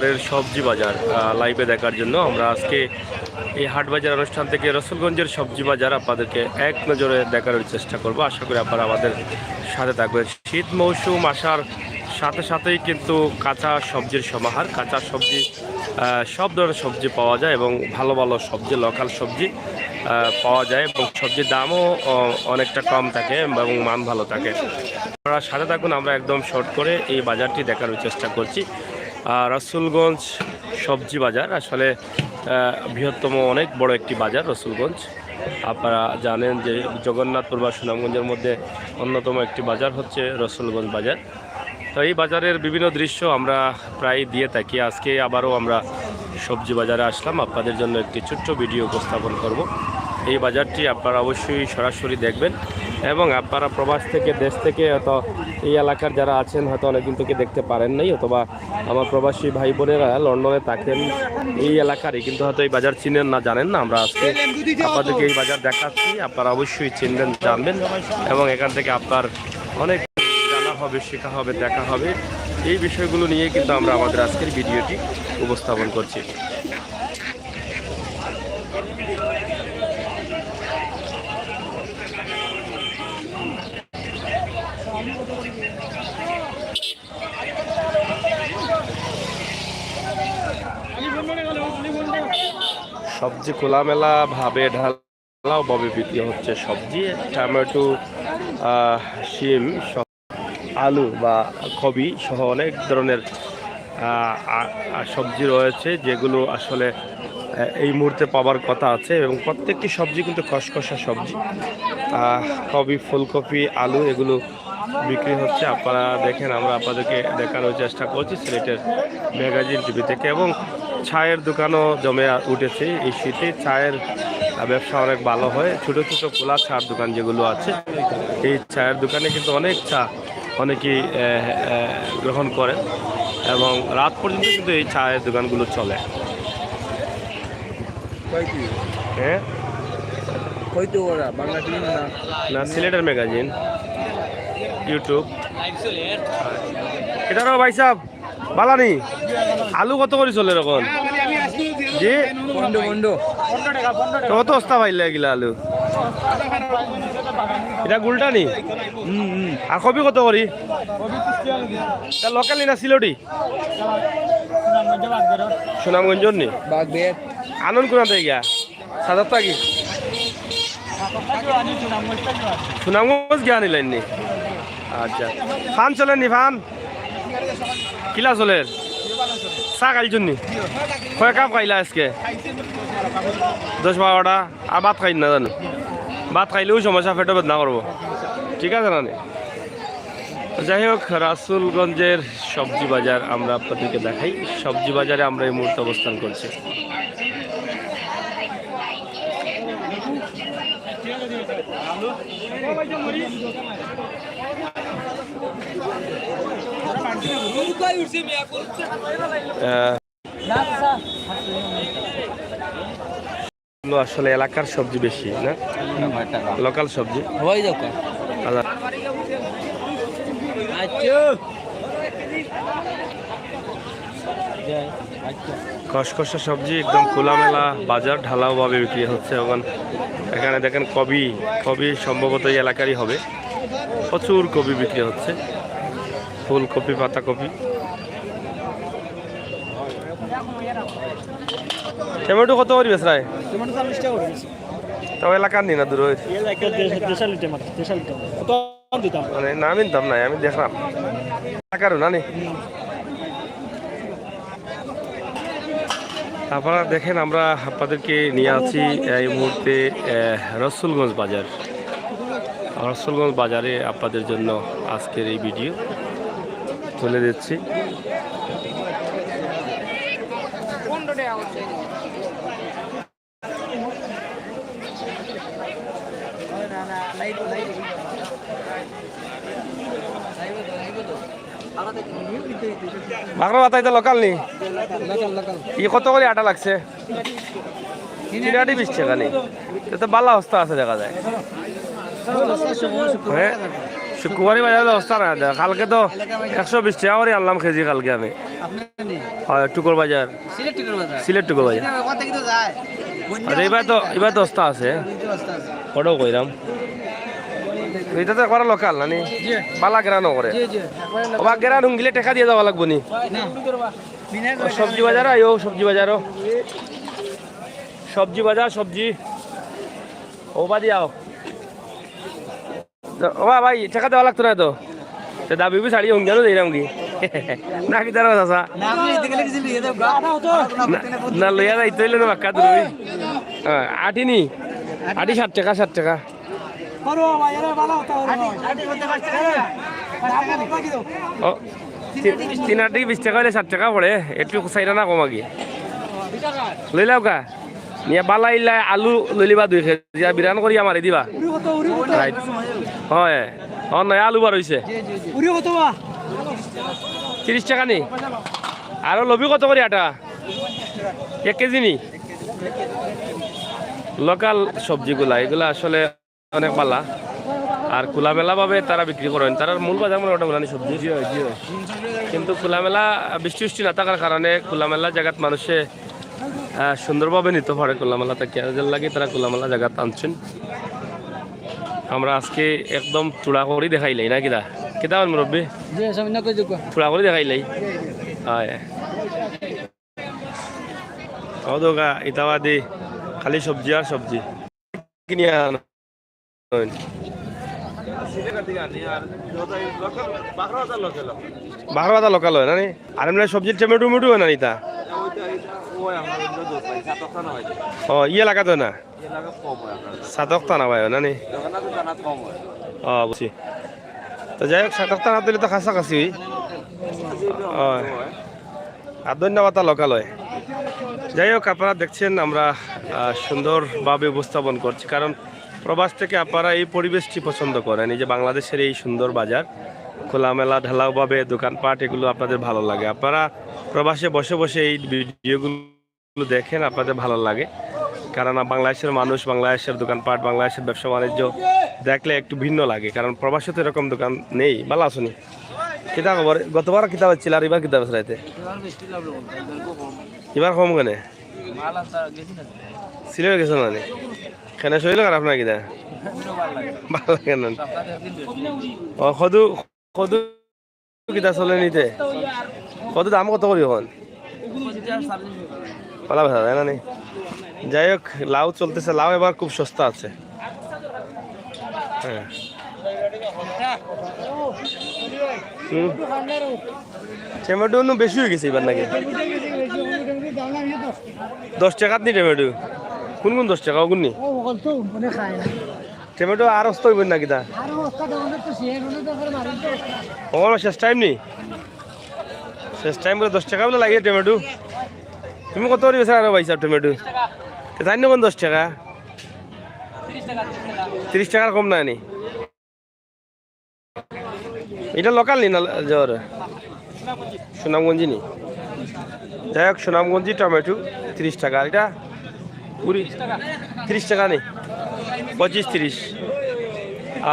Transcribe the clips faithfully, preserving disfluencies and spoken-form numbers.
এর সবজি বাজার লাইভে দেখার জন্য। আমরা আজকে এই হাট বাজার অনুষ্ঠান থেকে রসুলগঞ্জের সবজি বাজার আপনাদেরকে এক নজরে দেখানোর চেষ্টা করব। আশা করি আপনারা আমাদের সাথে থাকবেন। শীত মৌসুম আসার সাথে সাথেই কিন্তু কাঁচা সবজির সমাহার, কাঁচা সবজি, আহ, সব ধরনের সবজি পাওয়া যায় এবং ভালো ভালো সবজি, লোকাল সবজি আহ, পাওয়া যায় এবং সবজির দামও অ- অনেকটা কম থাকে এবং মান ভালো থাকে। আপনারা সাথে থাকুন, আমরা একদম শর্ট করে এই বাজারটি দেখানোর চেষ্টা করছি। আহ, রসুলগঞ্জ সবজি বাজার আসলে আহ, বৃহত্তম অনেক বড় একটি বাজার রসুলগঞ্জ। আপনারা জানেন যে জগন্নাথপুর বা সুনামগঞ্জের মধ্যে অন্যতম একটি বাজার হচ্ছে রসুলগঞ্জ বাজার। তো এই বাজারের বিভিন্ন দৃশ্য আমরা প্রায় দিয়ে থাকি। আজকে আবারও আমরা সবজি বাজারে আসলাম, আপনাদের জন্য একটি ছোট্ট ভিডিও উপস্থাপন করব। এই বাজারটি আপনারা অবশ্যই সরাসরি দেখবেন এবং আপনারা প্রবাস থেকে, দেশ থেকে হয়তো এই এলাকার যারা আছেন হয়তো অনেকদিন থেকে দেখতে পারেন নাই, অথবা আমার প্রবাসী ভাই বোনেরা লন্ডনে থাকেন, এই এলাকারই, কিন্তু হয়তো এই বাজার চিনেন না, জানেন না। আমরা আজকে আপনাদেরকে এই বাজার দেখাচ্ছি, আপনারা অবশ্যই চিনবেন, জানবেন এবং এখান থেকে আপনার অনেক জানা হবে, শেখা হবে, দেখা হবে। এই বিষয়গুলো নিয়ে কিন্তু আমরা আমাদের আজকের ভিডিওটি উপস্থাপন করছি। সবজি খোলামেলা ভাবে ঢালাও ভাবে বিক্রি হচ্ছে সবজি, টমেটো, আহ, শিম, সব, আলু বা কবি সহ অনেক ধরনের আহ, আ- আ- সবজি রয়েছে, যেগুলো আসলে আহ, এই মুহূর্তে পাওয়ার কথা আছে এবং প্রত্যেকটি সবজি কিন্তু খসখসা সবজি। আহ, কবি, ফুলকপি, আলু এগুলো বিক্রি হচ্ছে। আপনারা দেখেন, আমরা আপনাদেরকে দেখানোর চেষ্টা করছি সিলেটের ম্যাগাজিন টিভি থেকে। এবং চায়ের দোকানও জমে আ- উঠেছে এই শীতে। চায়ের আহ, ব্যবসা অনেক ভালো হয়। ছোট ছোট খোলা চার দোকান যেগুলো আছে, এই চায়ের দোকানে কিন্তু অনেক চা অনেকেই আহ, আহ, গ্রহণ করেন এবং রাত পর্যন্ত কিন্তু এই চায়ের দোকানগুলো চলে। হ্যাঁ, হয়তো ওরা বাংলা টিভি না। না, সিলেটের ম্যাগাজিন, ইউটিউব। এটারও ভাই সাহেব বালানি, আলু কত করে চলে এখন? জি, বন্ধ বন্ধ। তো কত বস্তা পাইলে এগুলা আলু? এটা গুলটা নি? হুম হুম। আর কবি কত করি? এটা লোকাল নি না সিলেটি? সুনামগঞ্জ নি? বাগদের। আনন্দ কোন গিয়া? সাদাত থাকি? সুনামগঞ্জ গিয়া আনিলেন নি? আচ্ছা, ফান চলেন নি ফান? কিলা চলের? চা খাইছইন নি? কয় কাপ খাইলা আজকে? দশ বারোটা। আর ভাত খাইন না জানো? ভাত খাইলেও সমস্যা, পেটো বেদনা করবো। ঠিক আছে না নি? তো যাই হোক, রাসুলগঞ্জের সবজি বাজার আমরা আপনাদেরকে দেখাই। সবজি বাজারে আমরা এই মুহূর্তে অবস্থান করছি। আহ, আসলে এলাকার সবজি বেশি না, লোকাল সবজি। হওয়াই দরকার। আচ্ছা। আচ্ছা। খসখসা সবজি একদম খোলামেলা বাজার, ঢালাওভাবে বিক্রি হচ্ছে। এখন এখানে দেখেন কবি, কবি সম্ভবত এই এলাকারই হবে। প্রচুর কবি বিক্রি হচ্ছে, ফুলকপি, পাতাকপি। টমেটো কত করি বেচরায়? টমেটো চল্লিশ টাকা করি বেচি। তাও এলাকার নি না দূর হইছে? এলাকার দেশ-, দেশালি টমেটো, দেশালি টমেটো। কত দিতাম? মানে না, আমি নিতাম না, আমি দেখলাম। এলাকারও না নি? আপনারা দেখেন, আমরা আপনাদেরকে নিয়ে আছি এই মুহূর্তে, আহ, রসুলগঞ্জ বাজার। রসুলগঞ্জ বাজারে আপনাদের জন্য আজকের এই ভিডিও তুলে দিচ্ছি। মাখরো পাতা ইতা লোকাল নি? ই কত করি আটা লাগছে? চিনাটি বিশ টাকা নি? এ তো বালা হস্তা আছে দেখা যায়। হ্যাঁ, শুক্রবারই বাজার ব্যবস্থা না, দে। কালকে তো একশো বিশ টাকা করি আনলাম কেজি কালকে আমি। হয়, টুকুর বাজার। সিলেট টুকুর বাজার। সিলেট টুকুর বাজার। সিলেট ওখান থেকে তো যায়। আরে, এবার তো, এবার তো অস্তা আছে। ওটাও কইরাম। এটা তো একবার লোকাল, না নি? জি। বালা গেরান করে। জি, জি। ওবা গেরান হুঙ্গিলে টেকা দিয়া যাওয়া লাগবো নি? না। ও, সবজি বাজার আইও, সবজি বাজারও। সবজি বাজার, সবজি। ওবা দিয়াও। তো, ওবা ভাই, টেকা দেওয়া লাগতো না তো। তো দাবি বি শাড়ি হঙ্গানো দিলাম কি? না, কি দাঁড়াও, চাচা? না, আপনি এদিকে লেগে ছিল, ইয়ে দেবো। না, না, লইয়া যাইতে হইলে না, বাক্কা তুমি। হ্যাঁ, আটি নি? আটি ষাট টাকা, ষাট টাকা। ও, তি-, তিন আটি বিশ টাকা হইলে ষাট টাকা পড়ে, একটু চাইরা না কম আগে। লইলাও কা? নিয়া বালা ইলা আলু লইলিবা দুই কেজি, আর বিরান করিয়া মারি দিবা। রাইট। হয়। অ, নয়া আলু বার হইছে। উরি কত বা? তিরিশ টাকা নি? আরো লবি কত করি আটা? এক কেজি নি? লোকাল সবজিগুলা, এগুলা আসলে অনেক বালা। আর খোলামেলা ভাবে তারা বিক্রি করেন। তারার মূল বাজার মনে হয় ওটা উলানি সবজি। জি, জি। কিন্তু খোলামেলা বৃষ্টি উষ্টি না থাকার কারণে খোলামেলা জায়গাত মানুষে, আহ, সুন্দরভাবে নিতে পারে খোলামেলা থেকে। এর লাগি তারা খোলামেলা জায়গাত আনছেন। আমরা আজকে একদম চূড়া করি দেখাইলাই না কিতা? কিতা বল মুরব্বী? জি, সামনে কই দেখো। চূড়া করি দেখাইলাই। হয়। ও দোকা, ইতাবাদি খালি সবজি আর সবজি। কিনি আন। বারো হাজার লোকাল হয় না নি? আর এমনি সবজি টমেটো মেটো হয় না নি তা? ও, ইয়ে লাগাতে হয় না? সাতক টানা ভাই হয় না নি? ও, বুঝছি। তো যাই হোক, সাতক টানা দিলে তো কাছাকাছি। ও। আর ধন্যবাদ, লোকাল হয়। যাই হোক, আপনারা দেখছেন আমরা, আহ, সুন্দরভাবে উপস্থাপন করছি, কারণ প্রবাস থেকে আপনারা এই পরিবেশটি পছন্দ করেন। এই যে বাংলাদেশের এই সুন্দর বাজার, খোলামেলা ঢালাওভাবে দোকানপাট, এগুলো আপনাদের ভালো লাগে। আপনারা প্রবাসে বসে বসে এই ভিডিওগুলো দেখেন, আপনাদের ভালো লাগে, কারণ বাংলাদেশের মানুষ, বাংলাদেশের দোকানপাট, বাংলাদেশের ব্যবসা বাণিজ্য দেখলে একটু ভিন্ন লাগে, কারণ প্রবাসে তো এরকম দোকান নেই। ভালো আছো নি? কিতা খবর? গতবার কিতা হচ্ছিল আর এবার কিতা বেচরাইতে? এবার কম কেনে? সিলেট গেছো না নি? কেনে শরীর খারাপ না কিতা? ভালো লাগে না। ও, কদু, কদু কিতা চলে নিতে? কত দাম কত করি এখন? ভালা বেচা যায় না নি? যাই হোক, লাউ চলতেছে, লাউ এবার খুব সস্তা আছে। হ্যাঁ। হুম। টমেটো নু বেশি হয়ে গেছে এবার নাকি? দশ টাকাত নি টমেটো? কোন কোন দশ টাকা? ওগুন নি? টমেটো আর অস্ত হইব না কিতা? ওগুন শেষ টাইম নি? শেষ টাইম বলে দশ টাকা বলে লাগে টমেটো। তুমি কত করি বেচো আরো ভাই সাহেব টমেটো? এ তাই না কোন দশ টাকা? তিরিশ টাকার কম না নি? এটা লোকাল নি না জ্বর? সুনামগঞ্জি নি? যাই হোক, সুনামগঞ্জি টমেটো তিরিশ টাকা। আর এটা কুড়ি, তিরিশ টাকা নি? পঁচিশ, তিরিশ।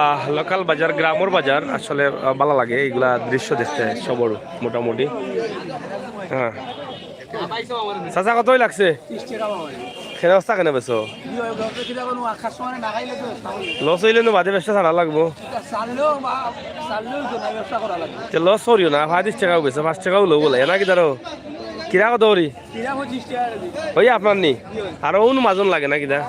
আহ, লোকাল বাজার, গ্রামর বাজার আসলে, আহ, ভালা লাগে এইগুলা দৃশ্য দেখতে, সবর মোটামুটি। হ্যাঁ। চাচা, কতই লাগছে? কেনে অবস্থা কেনে বেচো? লস হইলে নু বাদে ব্যবসা ছাড়া লাগবো। তে লস করিও না, পাঁচ টাকাও বেচো, পাঁচ টাকাও লও বলে, না কি ধরো? কিরা কত করি? ওই আপনার নি? আর অন্য মাজন লাগে না কিতা?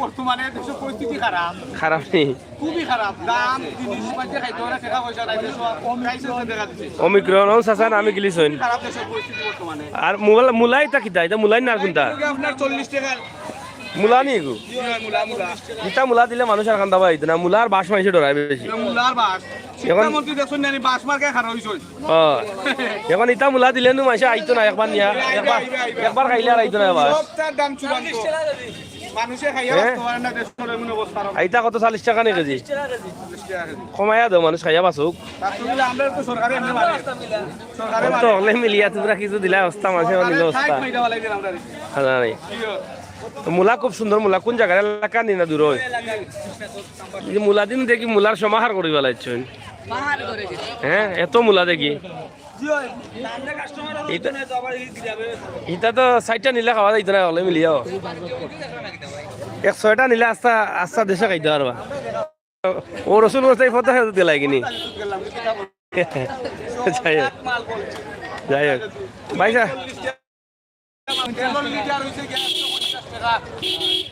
বর্তমানে দেশের পরিস্থিতি খারাপ। খারাপ নি? খুবই খারাপ। দাম, জিনিস পাতি খাইতে পারে, টাকা পয়সা নাই, দেশে crisis দেখা দিছে। Omicron, ও চাচা, নামে গিলিছইন। খারাপ দেশের পরিস্থিতি বর্তমানে। আর মোবাইল, মুলা ইতা কিতা? ইতা মুলাই না আর কোনটা? আপনার চল্লিশ টাকার। মুলা নি এগু? জি, মুলা, মুলা। ইতা মুলা দিলে মানুষ আর খান্দা পাইতো না। মুলা আর বাঁশ মাইনষে ডরায় বেশি। মুলা আর বাঁশ। এখন শিক্ষামন্ত্রী দেখছইন না নি, বাঁশ মার্কায় খাড়া হইছইন। ও। এখন ইতা মুলা দিলে নু মাইনষে আইতো না একবার নিয়া। একবার, একবার খাইলে আর আইতো না বাঁশ। সবটার দাম চূড়ান্ত। মানুষে খাইয়া বাঁচতে পারে না, দেশের এমন অবস্থা। আইতা কত, চল্লিশ টাকা নি কেজি? চল্লিশ টাকা কেজি। কমাইয়া দেও, মানুষ খাইয়া বাঁচুক। তার সঙ্গে আমরা তো সরকারে এমনি মারি। সরকারে মারি। তো হলে মিলিয়া তোমরা কিছু দিলা অবস্থা, মাঝে নিল অবস্থা। খাই খাইতে ভালাই দিলাম আমরা। হ্যাঁ, জানি। কি হয়? মূলা খুব সুন্দর মূলা। কোন জাগার এলাকা নি না দূর অয়? এই যে মূলা দিন দেখি মূলার সমাহার করি ফেলাইছইন। হ্যাঁ, এত মূলা দেখি। ইটা, ইটা তো চাইরটা নিলে খাওয়া যাইতো না, অকলে মিলিয়াও। এক ছয়টা নিলে আস্তা, আস্তা দেশে খাইতে পারবা। ও রসুল গোস্ত এই ফটো দিলাই কিনি। যাই হোক, যাই হোক। ভাই সাহেব। তেলর লিটার অইছে গিয়া একশো পঞ্চাশ টেকা।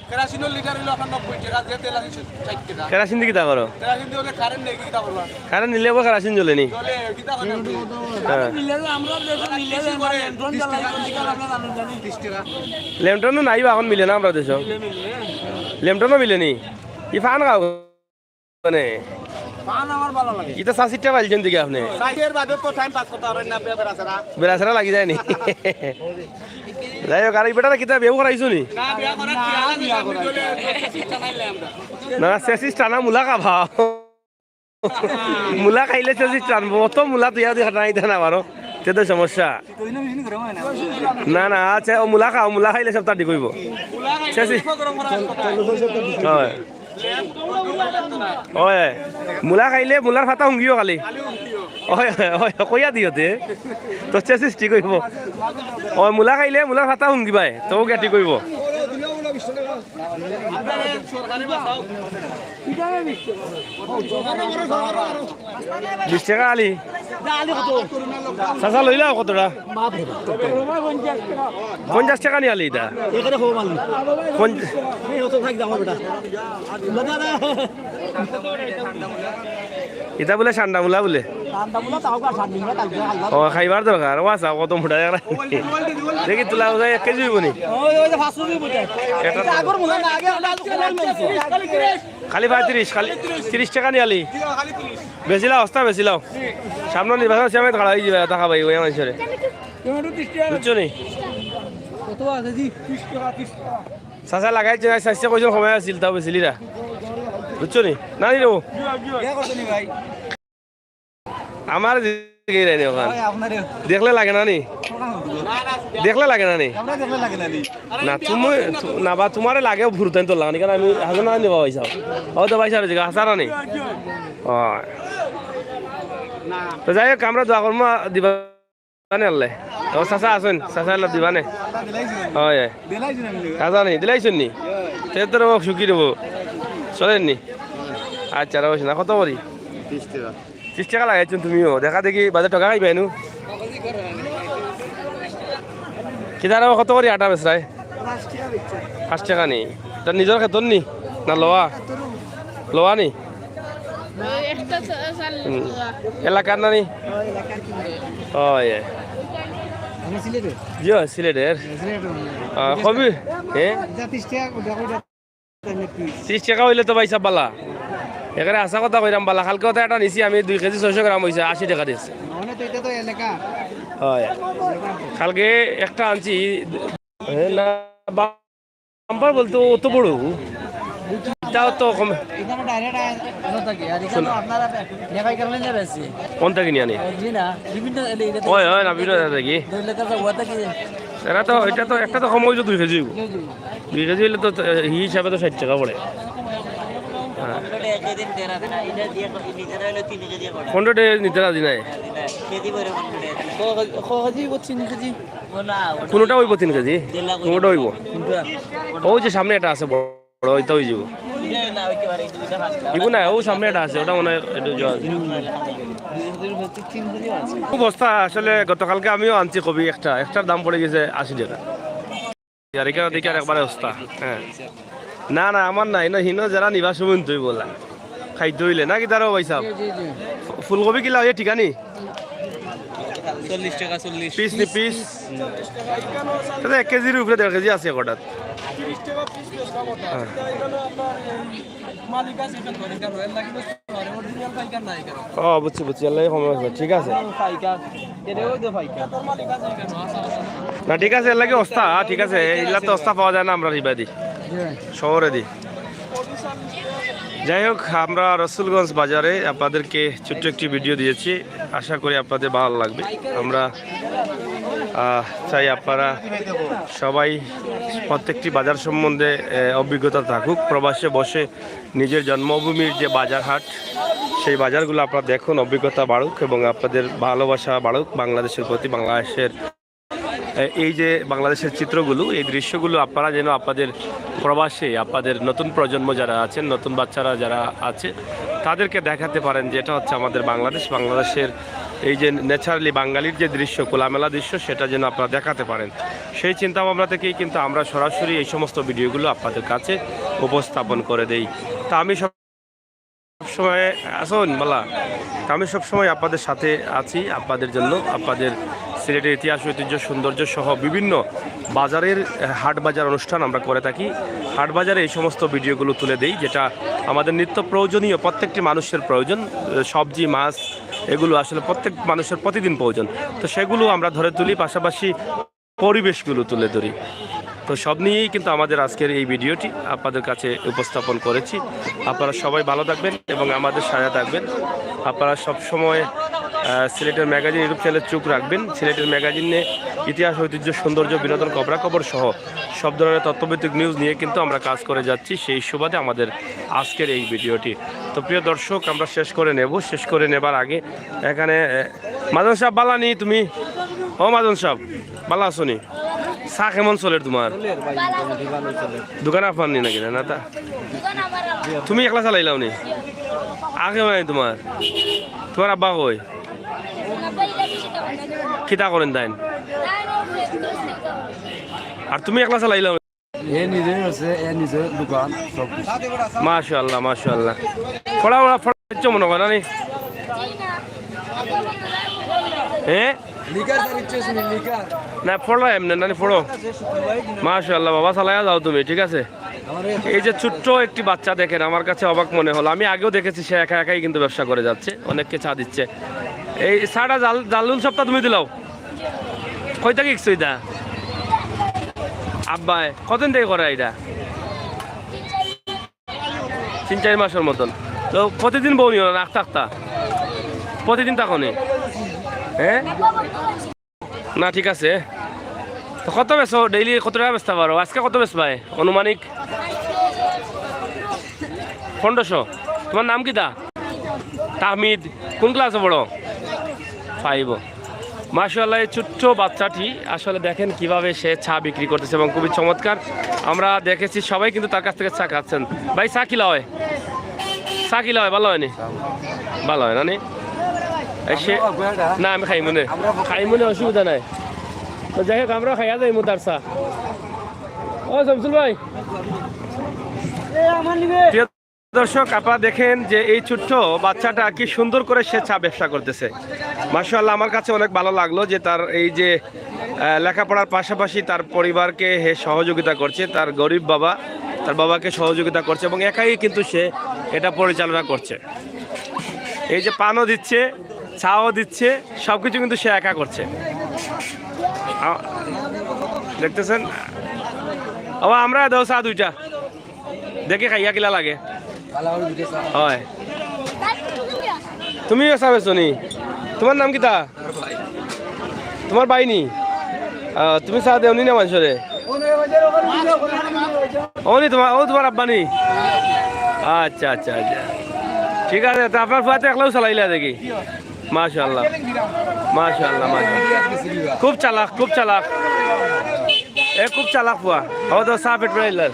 কেরাসিনর লিটার অইলো আপনার নব্বই টেকা, যে তেল আছে ষাইট টেকা। কেরাসিন দি কিতা করো? কেরাসিন দি অইলে কারেন্ট নেই, কিতা করবা? কারেন্ট নিলে আবার কেরাসিন জ্বলে নি? জ্বলে, কিতা করবা? হ্যাঁ। মিলে না, আমরা দেশে মিলে না, লেন্টন জ্বালাই, কোন দিকে আমরা জানি জানি। লেন্টনও নাই বা, এখন মিলে না আমরা দেশে। মিলে, মিলে। লেন্টনও মিলে নি? ই ফান খাও। মানে, পান আমার ভালা লাগে। ইটা চাচিরটা পাইলছেন দিকে আপনি? চাচির বাদে তো টাইম পাস করতে পারেন না, বে-, বেড়াছেড়া। বেড়াছেড়া লাগি যায় নি? যাই হোক, আর এই বেটারা কিতা বিয়াও করাইছো নি? না, বিয়া করার না, কি আছে? বিয়া করার কি আছে? না, না, চেচিস টানা মূলা খাবা। মূলা খাইলে চেচিস টানবো। অত মূলা তুই আর দেখা নাই, দেখা না পারো। তে তো সমস্যা। না, না, আচ্ছা, ও মূলা খাও, মূলা খাইলে সব তার ঠিক অইবো। চেচিস। হয়। ওই, মূলা খাইলে মূলার ফাতা হুঙ্গিও খালি। ওই, ওই, ওই, কইয়া দিও তে। তো চেচিস ঠিক অইবো। ওই, মূলা খাইলে মূলার ফাতা হুঙ্গিবায়, তো গিয়া ঠিক অইবো। বিশ টেকা আলি। চাচা, লইলাও কতটা? পঞ্চাশ টেকা নি আলি ইটা? পঞ্চ- ইটা বুলে ঠান্ডা মূলা বুলে। ও, খাইবার দরকার। ও আচ্ছা, কত মোটা একটা। দেখি, তুলা বুঝাই এক কেজি অইবো নি? খালি পঁয়ত্রিশ, খালি তিরিশ টেকা নি আলি। বেচিলাও, অস্তা বেচিলাও। সামনে নির্বাচন আছে, আমি খাড়া অই যাইবা, দেখা পাই, ওই আমার ছেলে। বুঝছো নি? কত আছে জি? চাচা লাগাইছে, চাইছে কইছিল সময় আছিল, তাও বেচিলিরা। বুঝছো নি? না নি রে ও? আমার জিগাইরায় নি ওখান। দেখলে লাগে না নি? দেখলে লাগে না নি? না, তুমি, তু-, না বা তুমারে লাগে ভুরতাইন তো লাগানি, কারণ আমি হাজার না নিবা পয়সা। ও তো পয়সা রয়েছে, হাজার না নি? ও। তো যাই হোক, আমরা দোয়া করমু, দিবা নে আল্লাহ। ও চাচা আছইন, চাচা আল্লাহ দিবা নে। হয়, হয়। চাচা নি, দিলাইছইন নি? তে তোর বাবা সুখী রবো। চলেন নি? আচ্ছা, রবো না, কত করি? তিরিশ টেকা। তিরিশ টেকা লাগাইছইন তুমিও। দেখা দেখি, বাজার ঠকা খাইবায় নু। কিতা রে, কত করি আটা বেচরায়? পাঁচ টেকা নি? তার নিজর খেতর নি? না লওয়া? লওয়া নি? হুম। এলাকার না নি? ও, ইয়ে। জি, সিলেটের। আহ, কবি? হ্যাঁ? তিরিশ টেকা অইলে তো ভাই সাব বালা। একেবারে হাছা কথা কইরাম বালা। কালকে অতা একটা নিছি আমি, দুই কেজি ছয়শো গ্রাম অইছে, আশি টেকা দিছে। হয়। কালকে একটা আনছি, এ, না, বাম্পার বলতে অত বড়। ইটাও তো কম। কোন থাকি নি আনি? ওই, ওই, না, বিভিন্ন জায়গা থাকি। এরা তো, এটা তো, একটা তো কম অইছে দুই কেজি অইবো। দুই কেজি অইলে তো, এ, ই হিসাবে তো ষাইট টেকা পড়ে। হ্যাঁ। পনেরো টেকা নিতে রাজি নাই। কোনোটা অইবো তিন কেজি? কোনোটা অইবো। ওই যে সামনে একটা আছে বড়, ওইটা অই যাবো। ইগু না, ও সামনে একটা আছে, ওটা মনে হয় একটু জল। খুব অবস্থা আসলে, গতকালকে আমিও আনছি কবি একটা, একটার দাম পড়ে গেছে আশি টেকা। আর এখানে দেখি আর একবারে অবস্থা। হ্যাঁ। না, না, আমার না, এনে হিনো যারা নিবা সময় তুই বলা। খাইতে অইলে, নাকি তারও ভাই সাহেব? জি, জি, জি। ফু-, ফুলকপি কিলা অইয়া ঠিকানি? চল্লিশ টেকা, চল্লিশ। পিস নি পিস? তাহলে এক কেজির উপরে দেড় কেজি আছে কটাত। হ্যাঁ। ও, বুঝছি, বুঝছি, আল্লাহ কমে আছে, ঠিক আছে। না, ঠিক আছে, এর লাগি অস্তা, হ্যাঁ, ঠিক আছে, এইগুলা তো অস্তা পাওয়া যায় না, আমরা রিবা দি, শহরে দি। যাই হোক, আমরা রসুলগঞ্জ বাজারে আপনাদেরকে ছোট্ট একটি ভিডিও দিয়েছি, আশা করি আপনাদের ভালো লাগবে। আমরা আহ, চাই আপনারা সবাই প্রত্যেকটি বাজার সম্বন্ধে আহ, অভিজ্ঞতা থাকুক। প্রবাসে বসে নিজের জন্মভূমির যে বাজার হাট, সেই বাজারগুলো আপনারা দেখুন, অভিজ্ঞতা বাড়ুক এবং আপনাদের ভালোবাসা বাড়ুক বাংলাদেশের প্রতি। বাংলাদেশের আহ, এই যে বাংলাদেশের চিত্রগুলো, এই দৃশ্যগুলো আপনারা যেন আপনাদের প্রবাসে আপনাদের নতুন প্রজন্ম যারা আছেন, নতুন বাচ্চারা যারা আছে, তাদেরকে দেখাতে পারেন যে এটা হচ্ছে আমাদের বাংলাদেশ। বাংলাদেশের এই যে ন্যাচারালি বাঙালির যে দৃশ্য, খোলামেলা দৃশ্য, সেটা যেন আপনারা দেখাতে পারেন। সেই চিন্তা ভাবনা থেকেই কিন্তু আমরা সরাসরি এই সমস্ত ভিডিওগুলো আপনাদের কাছে উপস্থাপন করে দেই। তা আমি সব সময় আসুন বালা, তা আমি সবসময় আপনাদের সাথে আছি, আপনাদের জন্য, আপনাদের সিলেটের ইতিহাস, ঐতিহ্য, সৌন্দর্য সহ বিভিন্ন বাজারের আহ, হাট বাজার অনুষ্ঠান আমরা করে থাকি। হাট বাজারে এই সমস্ত ভিডিওগুলো তুলে দেই, যেটা আমাদের নিত্য প্রয়োজনীয়, প্রত্যেকটি মানুষের প্রয়োজন। আহ, সবজি, মাছ, এগুলো আসলে প্রত্যেক মানুষের প্রতিদিন প্রয়োজন। তো সেগুলো আমরা ধরে তুলি, পাশাপাশি পরিবেশগুলো তুলে ধরি। তো সব নিয়েই কিন্তু আমাদের আজকের এই ভিডিওটি আপনাদের কাছে উপস্থাপন করেছি। আপনারা সবাই ভালো থাকবেন এবং আমাদের সাথে থাকবেন। আপনারা সবসময় আহ, সিলেটের ম্যাগাজিন ইউটিউব চ্যানেলে চোখ রাখবেন। সিলেটের ম্যাগাজিনে ইতিহাস, ঐতিহ্য, সৌন্দর্য, বিনোদন, খবরাখবর সহ সব ধরনের তথ্যভিত্তিক নিউজ নিয়ে কিন্তু আমরা কাজ করে যাচ্ছি। সেই সুবাদে আমাদের আজকের এই ভিডিওটি। তো প্রিয় দর্শক, আমরা শেষ করে নেব। শেষ করে নেবার আগে এখানে আহ, মাজন সাহেব, বালা নি তুমি? ও মাজন সাহেব, বালা আছো নি? চা কেমন চলের তোমার? দোকান আপনার নি নাকি? না, না তা। তুমি একলা চালাইলাও নি? আগে নাই তোমার? তোমার আব্বা কই? কিতা করেন তাইন? আর তুমি একলা চালাইলাও? এ নিজে আছে, এ নিজে দোকান, সব কিছু। মাশাআল্লাহ, মাশাআল্লাহ। পড়া, পড়া, পড়া হচ্ছে মনে হয় না নি? হ্যাঁ? লিকার স্যার ইচ্ছে শুনি, লিকার। না, পড়ো এমনি, নানি পড়ো। মাশাআল্লাহ, বাবা, চালাইয়া যাও তুমি, ঠিক আছে? এই যে ছোট্ট একটি বাচ্চা দেখেন, আমার কাছে অবাক মনে হলো। আমি আগেও দেখেছি, সে একা একাই কিন্তু ব্যবসা করে যাচ্ছে, অনেককে চা দিচ্ছে। এই চাটা জাল-, জালুল সবটা তুমি দিলাও। কই থাকি শিখছো এটা? আব্বায় কতদিন থেকে করে এটা? তিন চার মাসের মতন। তো প্রতিদিন বউনি না, আখতা আখতা? প্রতিদিন থাকো নি? হ্যাঁ? না, ঠিক আছে। তো কত বেচো? ডেইলি কত টাকা বেচতে পারো? আজকে কত বেচবায় আনুমানিক? পনেরোশো। তোমার নাম কিতা? তাহমিদ। কোন ক্লাসে পড়ো? ফাইভও। মাশাআল্লাহ, এই ছোট্ট বাচ্চাটি আসলে দেখেন কিভাবে সে চা বিক্রি করতেছে এবং খুবই চমৎকার। আমরা দেখেছি, সবাই কিন্তু তার কাছ থেকে চা খাচ্ছেন। ভাই, চা কিলা হয়? চা কিলা হয়? ভালা হয় নি? ভালা হয় না নি? এই সে, না, আমি খাইমু নে। খাইমু নে, অসুবিধা নাই। তো যাই হোক, আমরা খাইয়া যাইমু তার চা। ও শামসুল ভাই। প্রিয় দর্শক, আপনারা দেখেন যে এই ছোট্ট বাচ্চাটা কি সুন্দর করে সে চা ব্যবসা করতেছে। মাশাআল্লাহ, আমার কাছে অনেক ভালো লাগলো যে তার এই যে, আহ, লেখাপড়ার পাশাপাশি তার পরিবারকে হে সহযোগিতা করছে, তার গরিব বাবা, তার বাবাকে সহযোগিতা করছে এবং একাই কিন্তু সে এটা পরিচালনা করছে। এই যে পানও দিচ্ছে, চাও দিচ্ছে, সব কিছু কিন্তু সে একা করছে। আ-, দেখতেছেন? বাবা, আমরা দাও চা দুইটা। দেখি খাইয়া কিলা লাগে। হয়। তুমিও চা বেচো নি? তোমার নাম কিতা? তোমার ভাই নি? আহ, তুমি চা দেও নি না মানুষরে? ও নি তোমার, ও তোমার আব্বা নি? আচ্ছা, আচ্ছা, আচ্ছা। ঠিক আছে, তো আপনার ফুয়াতে একলাও চালাইলা দেখি। মাশাআল্লাহ। মাশাআল্লাহ, মাশাআল্লাহ। খুব চালাক, খুব চালাক। এ খুব চালাক ফুয়া। ও তো চা পেট বেড়াইলার।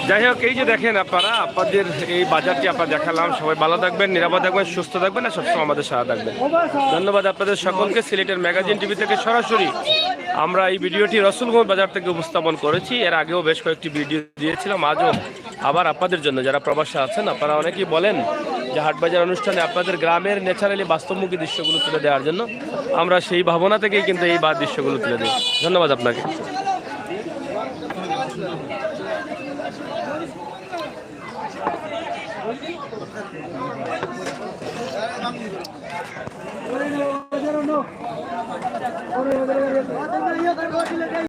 যাই হোক, এই যে দেখেন আপনারা, আপনাদের এই বাজারটি আপনারা দেখালাম। সবাই ভালো থাকবেন, নিরাপদ থাকবেন, সুস্থ থাকবেন আর সবসময় আমাদের সাথে থাকবেন। ধন্যবাদ আপনাদের সকলকে। সিলেটের ম্যাগাজিন টিভি থেকে সরাসরি আমরা এই ভিডিওটি রসুলগঞ্জ বাজার থেকে উপস্থাপন করেছি। এর আগেও বেশ কয়েকটি ভিডিও দিয়েছিলাম, আজও আবার আপনাদের জন্য, যারা প্রবাসে আছেন, আপনারা অনেকেই বলেন যে হাটবাজার অনুষ্ঠানে আপনাদের গ্রামের ন্যাচারালি বাস্তবমুখী দৃশ্যগুলো তুলে দেওয়ার জন্য। আমরা সেই ভাবনা থেকেই কিন্তু এই বা-, দৃশ্যগুলো তুলে দিই। ধন্যবাদ আপনাকে।